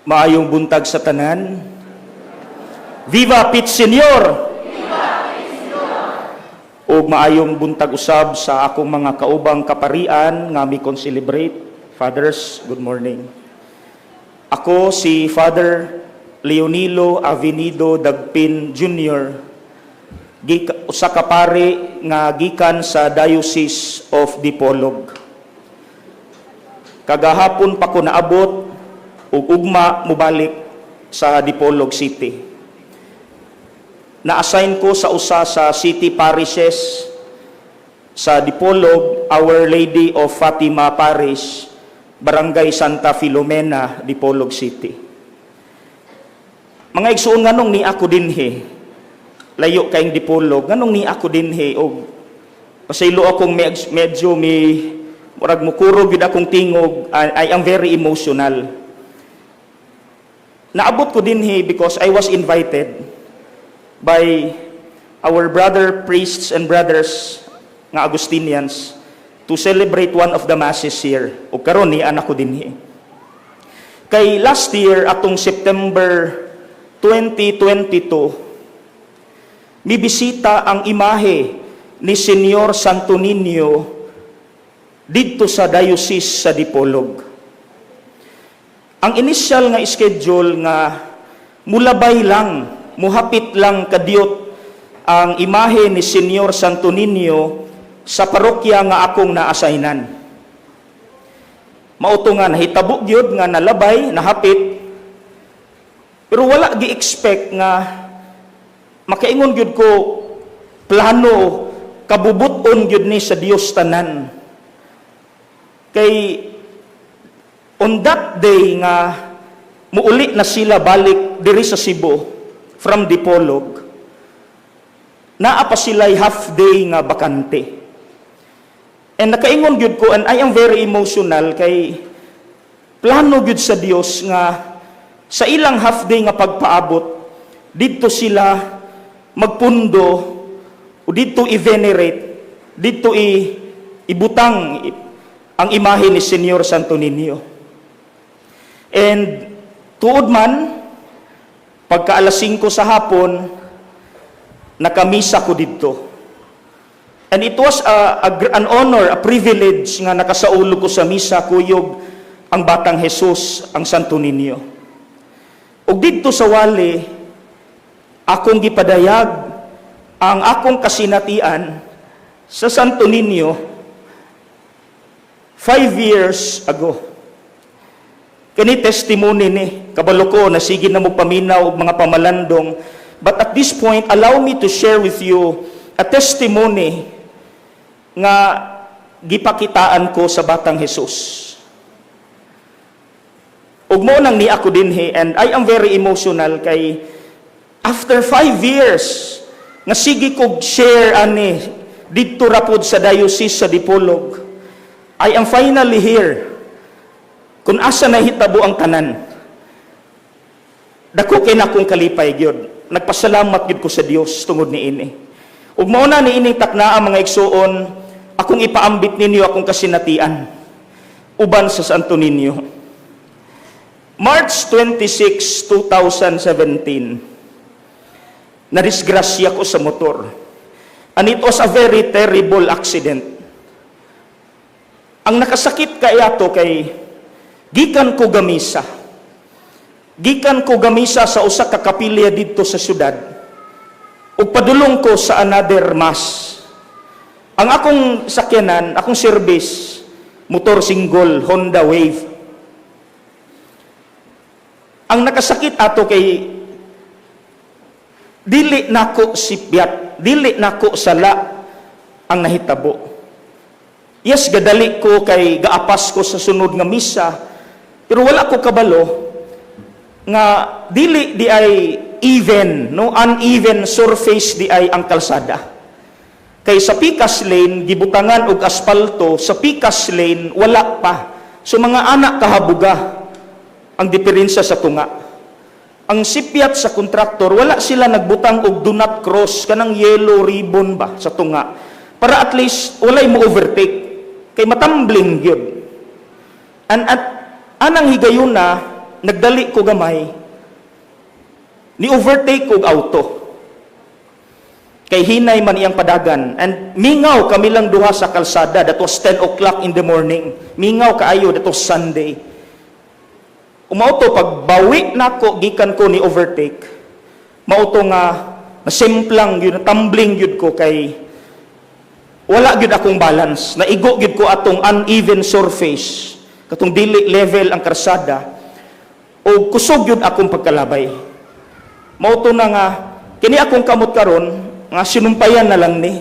Maayong buntag sa tanan. Viva Pit Señor! Ug maayong buntag usab sa akong mga kaubang kaparian nga mi celebrate. Fathers, good morning. Ako si Father Leonilo Avenido Dagpin Jr., usa ka pari nga gikan sa Diocese of Dipolog. Kagahapon pa ko naabot ug ugma mobalik sa Dipolog City. Na-assign ko sa usa sa city parishes sa Dipolog, Our Lady of Fatima Parish, Barangay Santa Filomena, Dipolog City. Mga igsuon, nganong ni ako dinhi? Layo kaayong Dipolog, nganong ni ako dinhi? Og pasaylo akong medyo may murag mukurog gyud akong tingog. I am very emotional. Naabot ko dinhi because I was invited by our brother priests and brothers nga Agustinians to celebrate one of the masses here. O karon ni anak ko dinhi. Kay last year, atong September 2022, mibisita ang imahe ni Senyor Santo Niño didto sa Diocese sa Dipolog. Ang initial nga schedule nga mulabay lang, muhapit lang kadyot ang imahe ni Senyor Santo Niño sa parokya nga akong naassignan. Mao to nga nahitabo gyud nga nalabay, nahapit, pero wala gi-expect nga makaingon gyud ko plano kabubuton gyud ni sa Dios tanan. Kay on that day nga muuli na sila balik diri sa Cebu from Dipolog, naa pa sila'y half day nga bakante. And nakaingon gyud ko, and I am very emotional, kay plano gyud sa Dios nga sa ilang half day nga pagpaabot didto sila magpundo o didto i-venerate, didto ibutang ang imahe ni Senyor Santo Niño. And tuod man, pagka alas 5 sa hapon, nakamisa ko didto. And it was an honor, a privilege nga nakasaulo ko sa misa kuyog ang Batang Jesus, ang Santo Niño. Ug didto sa wali, akong gipadayag ang akong kasinatian sa Santo Niño 5 years ago. Kani testimony ni, kabalo ko na sige na mo paminaw og mga pamalandong. But at this point, allow me to share with you a testimony nga gipakitaan ko sa Batang Jesus. Ug mao nang ni ako dinhi, and I am very emotional kay after 5 years nga sige kog share ani didto ra pod sa Diocese sa Dipolog, I am finally here kung asa nahitabo ang tanan. Dako kay nakong kalipay gyud. Nagpasalamat gyud ko sa Dios tungod niini. Ug mao na niining taknaa, mga igsuon, akong ipaambit ninyo akong kasinatian uban sa Santo Niño. March 26, 2017, nadisgrasya ko sa motor. And it was a very terrible accident. Ang nakasakit kaayo kay gikan ko gamisa. Gikan ko gamisa sa usa ka kapilya didto sa syudad. Ug padulong ko sa another mass. Ang akong sakyanan, akong service, motor single, Honda Wave. Ang nakasakit ato kay dili nako sipyat, dili nako sala ang nahitabo. Yes, gadali ko kay gaapas ko sa sunod nga misa, pero wala ko kabalo nga dili di ay even, no, uneven surface di ay ang kalsada. Kay sa pikas lane gibutangan og aspalto, sa pikas lane wala pa. So mga anak kahabuga ang diferensya sa tunga. Ang sipyat sa kontraktor, wala sila nagbutang og do not cross, kanang yellow ribbon ba sa tunga. Para at least walay mo overtake. Kay matambling gyud. And at anang higayuna, nagdali ko gamay, ni overtake og auto. Kay hinay man iyang padagan. And mingaw kami lang duha sa kalsada. That was 10 o'clock in the morning. Mingaw kaayo, that was Sunday. Mao to, pagbawi nako gikan ko ni overtake. Mao to nga nasimplang yun, tumbling yun ko kay wala gyud akong balance. Naigo gyud ko atong uneven surface. Katong dili level ang karsada. O kusog gyud akong pagkalabay. Mao to na nga kini akong kamot karon nga sinumpayan na lang ni.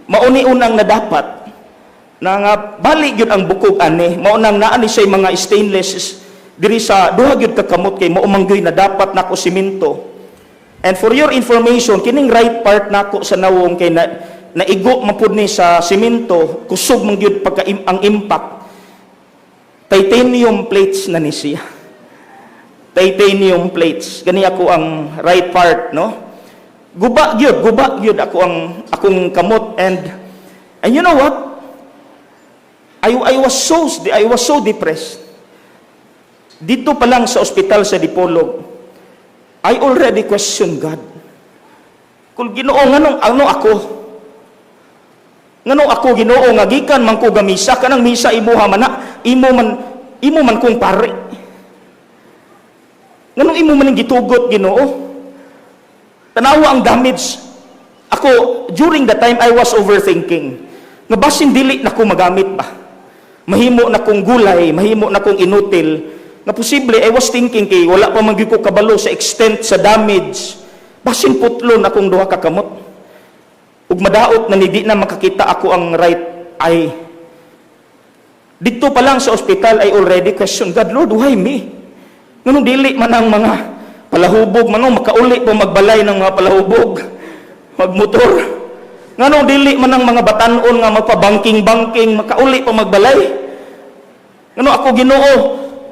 Mao ni unang nadapat na nga bali gyud ang bukog ani. Mao nang naa ni say mga stainless diri sa duha gyud ka kamot kay mao man gyud na dapat nako simento. And for your information, kining right part nako sa nawong kay na naigo man pud ni sa simento, kusog man gyud pagka ang impact. Titanium plates na ni siya. Titanium plates. Gani ako ang right part, no? Guba gyud ako ang akong kamot and you know what? I was so depressed. Dito pa lang sa ospital sa Dipolog, I already question God. Kung Ginoo, nganong ano ako? Nganong ako, Ginoo, nga gikan man ko gamisa, kanang misa imuha man na, imo man kong pare. Nganong imo man ang gitugot, Ginoo? Tanawa ang damage. Ako, during the time, I was overthinking. Nga basin dili na ko magamit ba? Mahimo na kong gulay, mahimo na kong inutil. Nga posible, I was thinking kay wala pa man gyud ko kabalo sa extent sa damage. Basin putlon akong duha ka kamot. Ug madaot na ni di na makakita ako ang right eye. Dito pa lang sa ospital, I already question God, "Lord, why me? Nganong dili man ang mga palahubog, manong makauli po magbalay ng mga palahubog, magmotor? Nganong dili man ang mga batanon nga magpabangking-bangking, makauli pa magbalay? Ngano ako, Ginoo,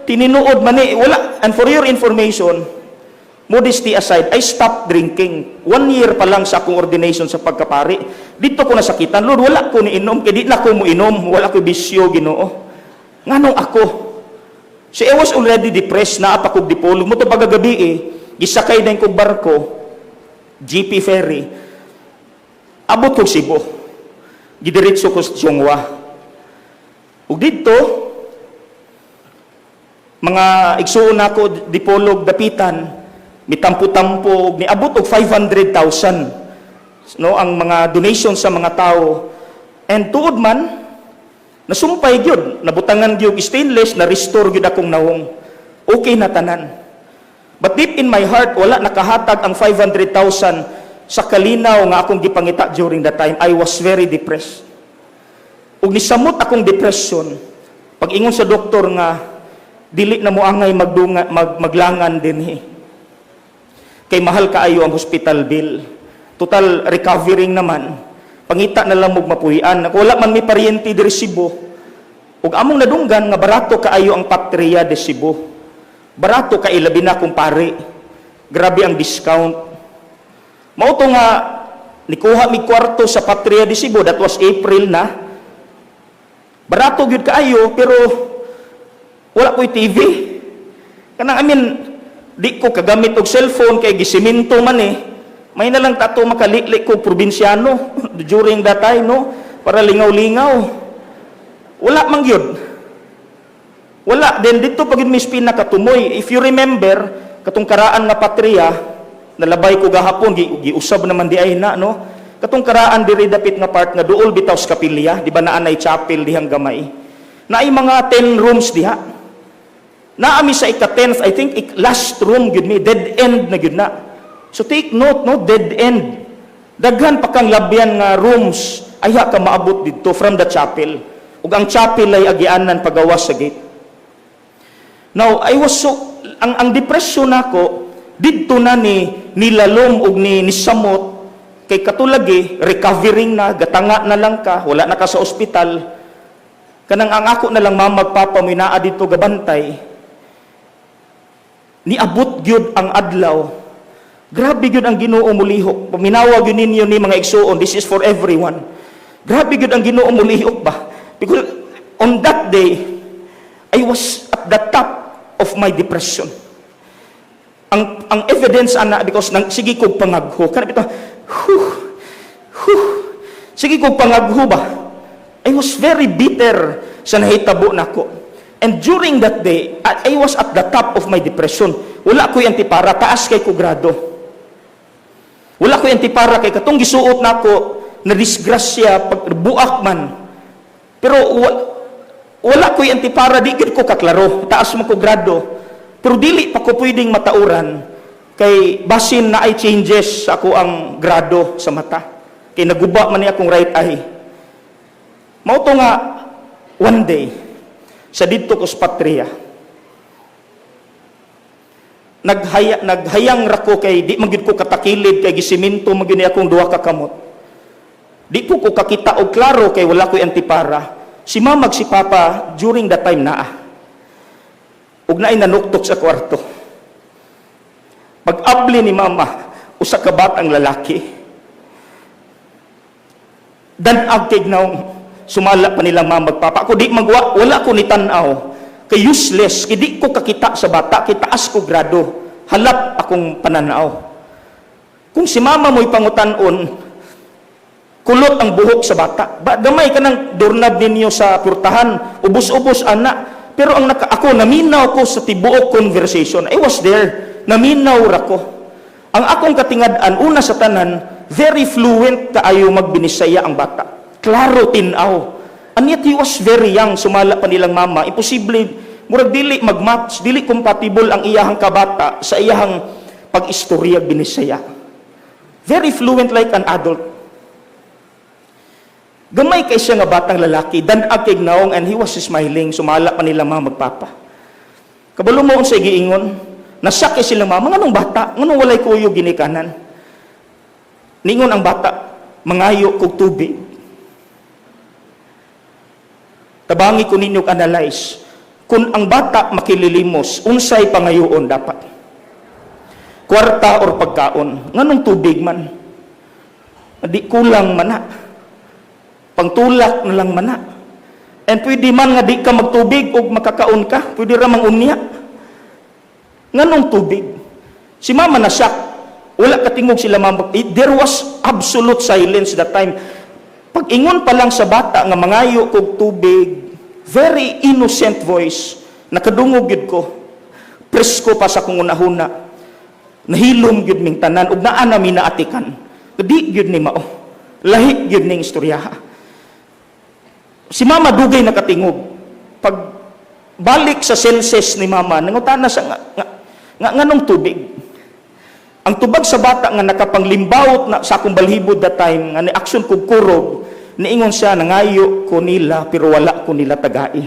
tininuod man ni, wala." And for your information, modesty aside, I stopped drinking. One year pa lang sa akong ordination sa pagkapari. Dito ko nasakitan, "Lord, wala ko ni inom, kay di na ko mo inom, wala ko bisyo, Ginoo. Nganong ako?" So I was already depressed na pa kog Dipolog. Mao to pagkagabi eh, gisakay na kog barko, GP Ferry. Abot kog Cebu. Gidiretso ko sa Chong Hua. Ug didto, mga igsuon nako Dipolog dapitan, mitampo-tampo, ug niabot og 500,000, no, ang mga donation sa mga tao. And tuod man, nasumpay gyud, nabutangan gyud stainless, na restore gyud akong nawong. Okay na tanan. But deep in my heart, wala nakahatag ang 500,000 sa kalinaw nga akong gipangita during that time. I was very depressed. Ug nisamot akong depression, pag-ingon sa doktor nga dili na mo angay magdunga, maglangan dinhi. Kay mahal kaayo ang hospital bill. Total recovering naman. Pangita na lang og mapuy-an. Wala man may paryente diri Cebu. Ug among nadunggan nga barato kaayo ang Patria de Cebu. Barato kay labi na kung pare. Grabe ang discount. Mao to nga nikuha mi kwarto sa Patria de Cebu, that was April na. Barato gyud kaayo pero wala ko'y TV. Kanang, I mean, di ko kagamit og cellphone kay gisiminto man eh. May na lang tato makalili ko probinsyano during that time, no? Para lingaw-lingaw. Wala man gyud. Wala. Then dito pag mis pinakatumoy. If you remember, katong karaan nga Patria, nalabay ko gahapon, giusab naman di ay na, no? Katong karaan diri dapit nga part nga duol bitaw sa kapilya, di ba naa nay chapel dihang gamay? Naay mga 10 rooms diha. Naa mi sa ika-10th, I think last room gyud mi, dead end na gyud na. So take note, no, dead end. Daghan pa kang labyan nga rooms ayha ka maabot didto from the chapel. Ug ang chapel ay agianan pagawas sa gate. Now, I was so ang depression nako didto na ni nilalom og ni nisamot kay katulagi recovering na, gatanga na lang ka, wala na ka sa ospital, kanang ang ako na lang mama papa mo naa didto gabantay. Niabot gyud ang adlaw, grabe gyud ang Ginoo mulihok. Paminawa gyud ninyo ni, mga igsuon, this is for everyone. Grabe gyud ang Ginoo mulihok ba, because on that day I was at the top. of my depression. Ang evidence ana, because nang sige kog pangagho kana bitaw, whew, whew, sige kog pangagho ba. I was very bitter sa nahitabo nako. And during that day, I was at the top of my depression. Wala ko'y antipara, taas kay ko grado. Wala ko'y antipara kay katong gisuot nako na disgrasya pag buak man. Pero wala ko'y antipara, di gid ko kaklaro, taas man ko grado. Pero dili pa ko pwedeng matauran kay basin na ay changes sa ako ang grado sa mata. Kay naguba man ni akong right eye. Mao to nga one day sa didto ko sa Patria, naghayang ra ko kay di man gyud ko katakilid kay gisiminto man gyud ni akong duha ka kamot. Di po ko kakita og klaro kay wala ko'y antipara. Si mama ug si papa during that time naa. Ug naay nanuktok sa kwarto. Pag-abli ni mama, usa ka batang lalaki. Dan-ag kay nawong, sumala pa nila mama ug papa. Ako di magwa, wala ko ni tan-aw. Kay useless, kay di ko kakita sa bata, kay taas ko grado. Halap akong pananaw. Kung si mama mo'y pangutan-on, kulot ang buhok sa bata. Ba, gamay ka ng doorknob ninyo sa purtahan, ubos-ubos ana. Pero ang naka, ako, naminaw ko sa tibuok conversation. I was there. Naminaw ra ko. Ang akong katingad-an, una sa tanan, very fluent kaayo magbinisaya ang bata. Klaro tin-aw. And yet he was very young, sumala pa nilang mama. Imposible, murag dili mag-match, dili compatible ang iyahang kabata sa iyahang pag-istorya binisaya. Very fluent, like an adult. Gamay kay siya nga batang lalaki, dan-ag kay naong, and he was smiling, sumala pa nila mama ug papa. Kabalo mo unsa giingon? Na-shock kay sila mama, nganong bata, nganong walay kuyog ginikanan? Ningon ang bata, "Mangayo kog tubig." Tabangi ko ninyo analyze. Kung ang bata makililimos, unsay pangayoon dapat? Kwarta or pagkaon? Nganong tubig man? Di kulang man na. Pangtulak na lang man na. And pwede man nga di ka magtubig o makakaon ka. Pwede ra mang unya. Nganong tubig? Si mama na shock. Wala katingog sila mama. There was absolute silence that time. Pag ingon pa lang sa bata nga "Mangayo kog tubig," very innocent voice, nakadungog gyud ko. Presko pa sa akong unahuna. Nahilom gyud ming tanan ug naa na mi naatikan. Di gyud ni mao. Lahi gyud ning istoryaha. Si mama dugay nakatingog. Pag balik sa senses ni mama, nangutana sa nga nganong tubig? Ang tubag sa bata nga nakapanglimbawot na sa akong balhibo that time, nga ni action kog kurog, niingon siya, "Nangayo ko nila pero wala ko nila tagai."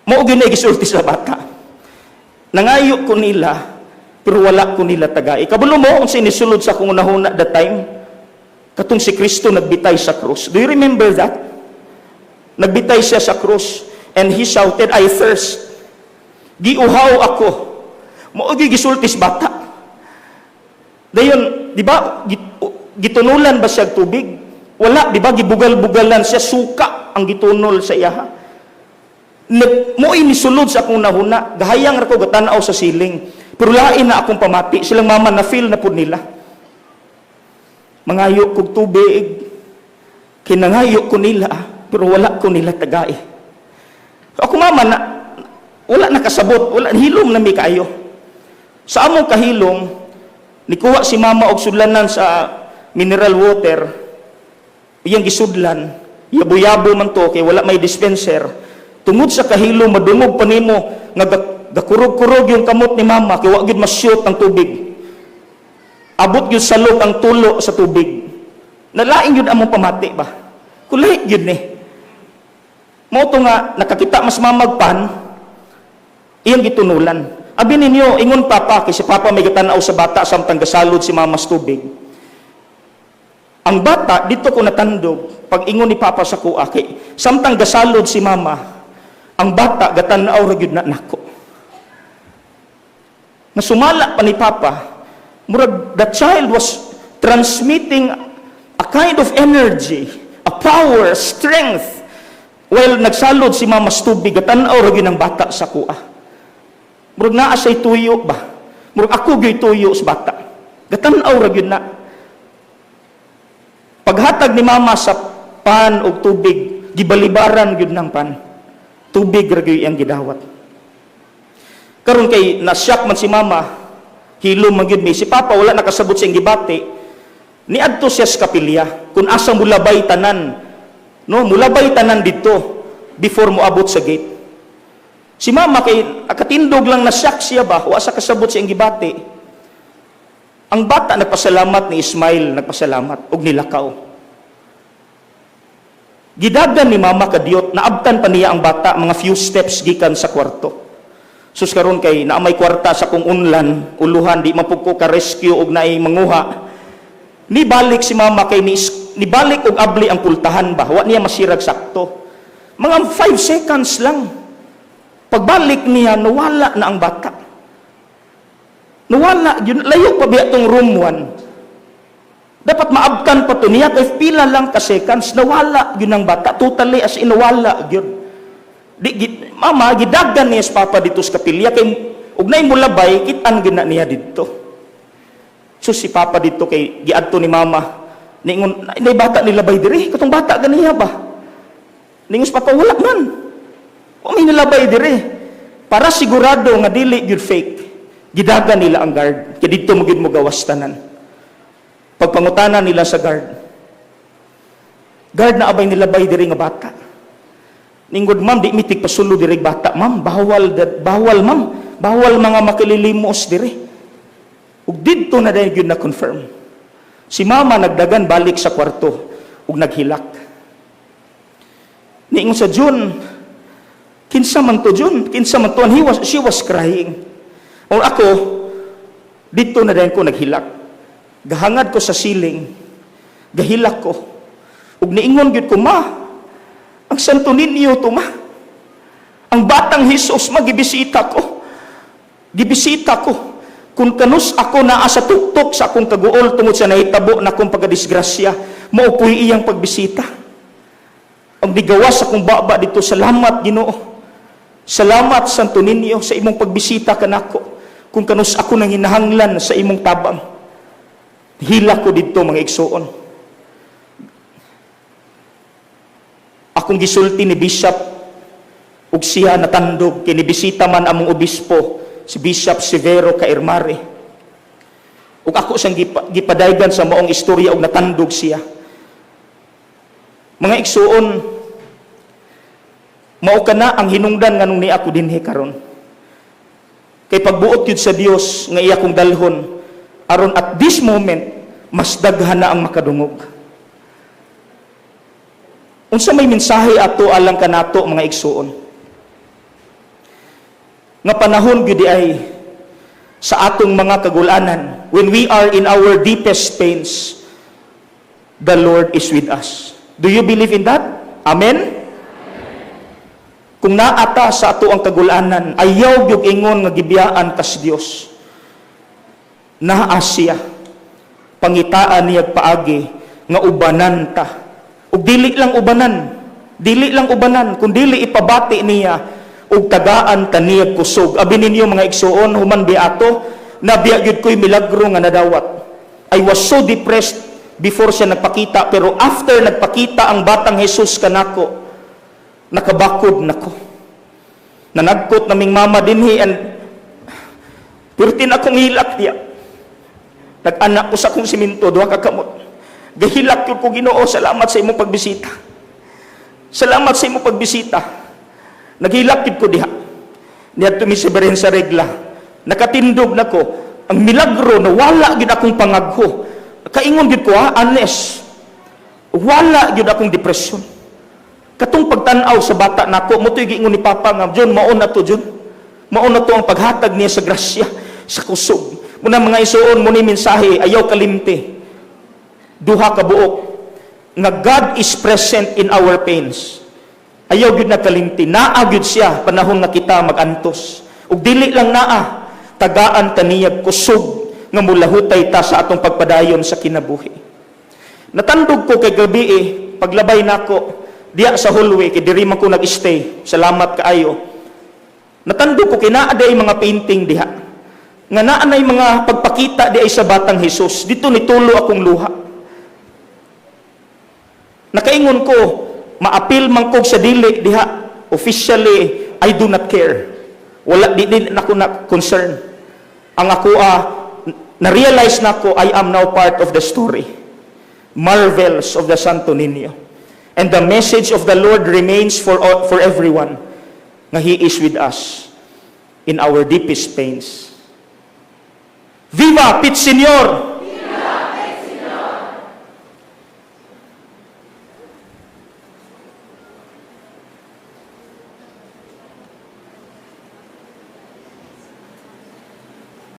Mao gyud na gisulti sa bata. "Nangayo ko nila pero wala ko nila tagai." Kabalo mo unsa nisulod sa akong unahuna that time? Katong si Kristo nagbitay sa krus. Do you remember that? Nagbitay siya sa krus and he shouted, "I thirst." "Giuhaw ako." Mao gyud gisulti sa bata. Dayon, di ba, gitunulan ba siya og tubig? Wala, di ba, gibugal-bugalan siya, suka ang gitunol sa iyaha. Mo'y nisulod sa akong nahuna, gahayang ra ko gatanaw sa siling. Pero lain na akong pamati, silang mama na feel na pud nila. "Mangayo kog tubig, kinangayo ko nila, pero wala ko nila tagai." Ako mama na, wala nakasabot, wala, hilom na mi kaayo. Sa among kahilom, nikuha si mama og sudlanan sa mineral water, iyang gisudlan, yabo-yabo man to kay wala may dispenser. Tungod sa kahilom, madungog pa nimo nga gakurog-kurog yung kamot ni mama kay wa gyud ma-shoot ang tubig. Abot gyud salog ang tulo sa tubig. Nalain gyud among pamati ba? Kulahi gyud ni. Mao to nga nakakita mas mamagpan iyang gitunulan. Abi ninyo, ingon papa, kay si papa may gitanaw sa bata samtang gasalod si mama sa tubig. Ang bata, dito ko natandog, pag ingon ni papa sa kuha, kay samtang gasalod si mama, ang bata gatanaw ra gyud na nako. Nasumala pa ni papa, murag the child was transmitting a kind of energy, a power, strength. While nagsalod si mama sa tubig, gatanaw ra gyud ang bata sa kuha. Murag naa siya'y tuyo ba? Murag ako gyud tuyo sa bata. Gatan-aw ra gyud na. Paghatag ni Mama sa pan og tubig, gibalibaran gyud ng pan. Tubig ra gyud iyang gidawat. Karon kay nasyak man si Mama, hilom man gyud mi. Si Papa wala nakasabot sa iyang gibati. Niadto siya sa kapilya kung asa mulabay tanan. No, mulabay tanan didto before moabot sa gate. Si Mama kay nakatindog lang, nasyak siya ba, wa sa kasabot sa iyang gibati. Ang bata nagpasalamat ni Ismail, nagpasalamat og nilakaw. Gidagan ni Mama kadiyot, naabtan pa niya ang bata mga few steps gikan sa kwarto. Sus, karon kay naa may kwarta sa kong unlan, uluhan di man pud ko ka rescue og naay manguha. Nibalik si Mama kay nibalik og abli ang pultahan ba, wa niya masirag sakto. Mga 5 seconds lang. Pagbalik niya, nawala na ang bata. Nawala, yun, layo pa biya tong room 1. Dapat maabtan pa to niya, kay pila lang ka seconds, nawala yun ang bata. Totally, as in, nawala yun. Di, Mama, gidagan niya sa Papa dito sa kapilya, kay ug nay mulabay, kitan gyud na niya didto. So si Papa dito kay giadto ni Mama, ningon, "Nay bata nilabay diri, katong bata ganiya ba?" Ningon si Papa, "Wala man. Wa may nilabay diri." Para sigurado nga dili gyud fake, gidagan nila ang guard. Kay didto mo gyud mo gawas tanan. Pagpangutana nila sa guard, "Guard, naa bay nilabay diri nga bata?" Ningon, "Ma'am, di mi tigpasulod diri bata, ma'am. Bawal, bawal, ma'am. Bawal mga makililimos diri." Ug didto na dayon gyud na confirm. Si Mama nagdagan balik sa kwarto ug naghilak. Niingon sa June, "Kinsa man to, June? Kinsa man to?" And she was crying. Or ako, didto na dayon ko naghilak. Gahangad ko sa ceiling. Gahilak ko. Ug niingon gyud ko, "Ma, ang Santo Niño to, Ma. Ang batang Jesus, ma, gibisita ko. Gibisita ko. Kung kanus ako naa sa tuktok sa akong kaguol tungod sa nahitabo na akong pagkadisgrasya, mao po'y iyang pagbisita." Ang digawas akong baba dito, "Salamat, Ginoo. Salamat, Santo Niño, sa imong pagbisita kanako. Kung kanus ako nang hinahanglan sa imong tabang." Hila ko didto, mga igsuon. Akong gisulti ni Bishop ug siya natandog kini bisita man among obispo, si Bishop Severo Caermare. Ug ako siyang gipadaygan sa maong istorya ug natandog siya. Mga igsuon, mao kana ang hinungdan nganong ni ako dinhi karon. Kay pagbuot yun sa Dios nga iya kong dalhon aron at this moment mas daghan na ang makadungog. Unsa may mensahe ato alang kanato, mga igsuon? Nga panahon gyud ay sa atong mga kagulanan, when we are in our deepest pains, the Lord is with us. Do you believe in that? Amen? Kung naata sa ato ang kagulanan, ayaw gyud ingon nga gibiyaan kas Dios. Naa siya. Pangitaan niya paagi nga ubanan ta. Ug dili lang ubanan, dili lang ubanan, kun dili ipabati niya ug tagaan ta niya kusog. Abi ninyo, mga igsuon, human biato, nabiya gyud ko'y milagro nga nadawat. I was so depressed before siya nagpakita, pero after nagpakita ang batang Jesus kanako, nakabakod nako. Nanagkot naming mama dinhi and pertin akong hilak diya. Nag-anak ko sa akong simento, duha ka kamot. Gahilak gyud ko, "Ginoo, salamat sa imong pagbisita. Salamat sa imong pagbisita." Naghilak gyud ko diha. Niadto mi sa Birhen sa Regla. Nakatindog na ko. Ang milagro na wala gyud akong pangagho. Kaingon gyud ko ha, honest. Wala gyud akong depression. Katong pagtan-aw sa bata nako, mao to'y giingon ni Papa nga, "John, mao na to, John. Mao na to ang paghatag niya sa grasya, sa kusog." Muna, mga igsuon, mo ni mensahe, ayaw kalimti. Duha ka buok nga God is present in our pains. Ayaw gyud na kalimti. Naa gyud siya panahon nga kita magantos. Ug dili lang naa, tagaan ta niya kusog nga mulahutay ta sa atong pagpadayon sa kinabuhi. Natandog ko kay gabi eh, paglabay nako diya sa hallway kay diri man ko nag-stay. Salamat kaayo. Natando ko kay naa diay mga painting diha. Nga naa nay mga pagpakita diay sa Batang Jesus. Didto nitulo akong luha. Nakaingon ko, maapil man kog sa dili diha. Officially, I do not care. Wala di nako na concern. Ang ako na-realize nako, I am now part of the story. Marvels of the Santo Niño. And the message of the Lord remains for everyone nga He is with us in our deepest pains. Viva Pit Señor!